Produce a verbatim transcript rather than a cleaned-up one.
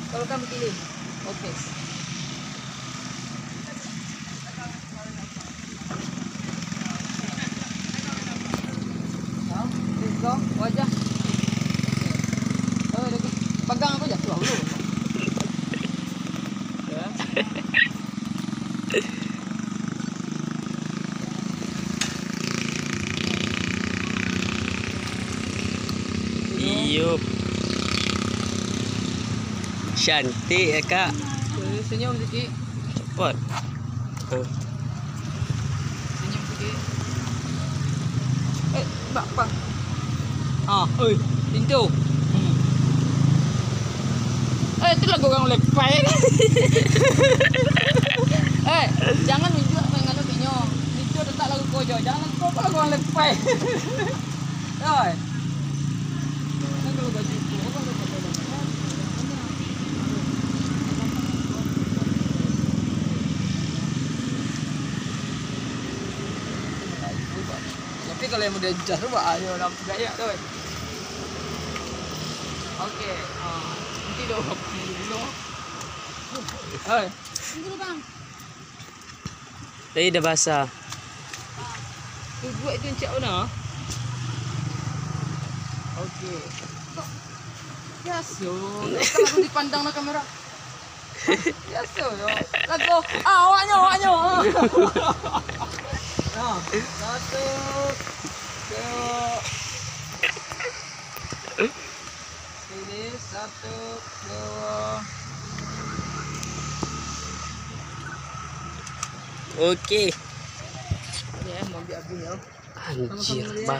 Kalau kamu pilih. Oke. Wajah. Pegang apa aja? Tuh, dulu. Ya. Iyo. Cantik ya, Kak. Senyum sikit. Cepat. Tuh. Senyum sikit. Eh, bak, bak. Ah, oi, pintu. Hmm. Eh, itu lagu orang lepai. Eh, jangan nunjuk main anu inyo. Itu tetap lagu kojo. Jangan kau lagu orang lepai. Oi. Tapi kalau yang model jas tu, bah, ayo lampu gayak tu. Oke, ah, nanti dah dulu. Hai. Tunggu dulu, Bang. Tadi dah basah. Bubuak tu encak mana? Oke. Kok biasa? Kalau aku dipandang na kamera. Biasa yo. Lagu, ah, awaknyo, awaknyo. Ah. Nah, satu, dua. Sini, satu, dua. Oke. Ini ya, mau ambil habis ya. Anjir, sama-sama ya.